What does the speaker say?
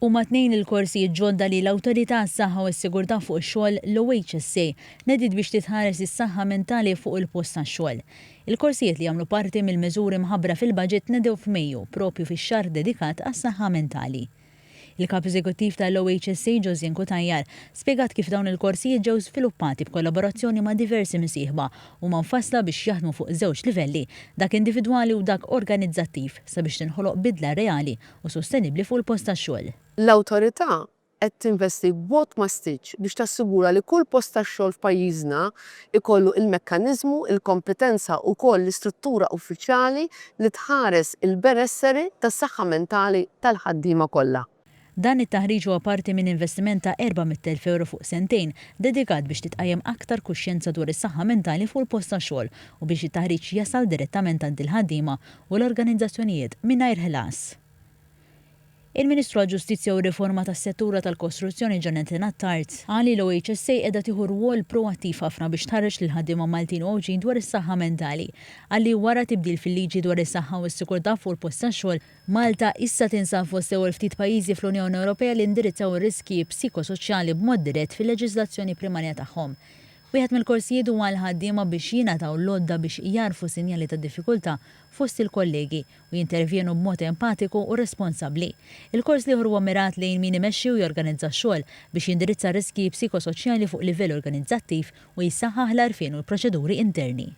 Huma tnejn il-korsijiet ġodda li l-Awtorità għas-Saħħa u s-Sigurtà fuq ix-Xogħol, l-OHSA, nediet biex titħares is-saħħa mentali fuq il-post tax-xogħol. Il-korsijiet li jagħmlu parti mill-miżuri mħabbra fil-Budget tnedew f'Mejju, proprju fix-xahar dedikat għas-saħħa mentali. Il-Kap Eżekuttiv tal-OHSA Josiane Cutajar spjegat kif dawn il-korsijiet ġew żviluppati b'kollaborazzjoni ma' diversi msieħba u huma mfassla biex jaħdmu fuq żewġ livelli, dak individwali u dak organizzattiv, sabiex tinħoloq bidla reali u sostenibbli fuq il-post tax-xogħol. L-Awtorità qed tinvesti b'mod massiċċ biex tassigura li kull post tax-xogħol f'pajjiżna jkollu il-mekkaniżmu, il-kompetenza u wkoll l-istruttura uffiċjali li tħares il-benesseri tas-saħħa mentali tal-ħaddiema kollha. Dan it-taħriġ huwa parti minn investiment ta' 400,000 ewro fuq sentejn dedikat biex titqajjem aktar kuxjenza dwar is-saħħa mentali fuq il-post tax-xogħol u biex it-taħriġ jasal direttament għand il-ħaddiema u l-organizzazzjonijiet mingħajr ħlas. Il-Ministru għall-Ġustizzja u r-Riforma tas-Settura tal-Kostruzzjoni Jonathan Attard qal li l-OHSA qiegħda tieħu rwol proattiv ħafna biex tħarreġ lill-ħaddiema Maltin u Għawdxin dwar is-saħħa mentali. Qal li wara tibdil fil-liġi dwar is-saħħa u s-sigurtà fuq il-post tax-xogħol, Malta issa tinsab fost l-ewwel ftit pajjiżi fl-Unjoni Ewropea li indirizzaw ir-riskji psikosoċjali b'mod dirett fil-leġiżlazzjoni primarja tagħhom. Wieħed mill-korsijiet huwa għall-ħaddiema biex jingħataw l-għodda biex jagħrfu sinjali ta' diffikultà fost il-kollegi u jintervjenu b'mod empatiku u responsabbli. Il-kors l-ieħor huwa mmirat lejn min imexxi u jorganizza x-xogħol biex jindirizza riskji psikosoċjali fuq livell organizzattiv u jsaħħaħ l-għarfien u l-proċeduri interni.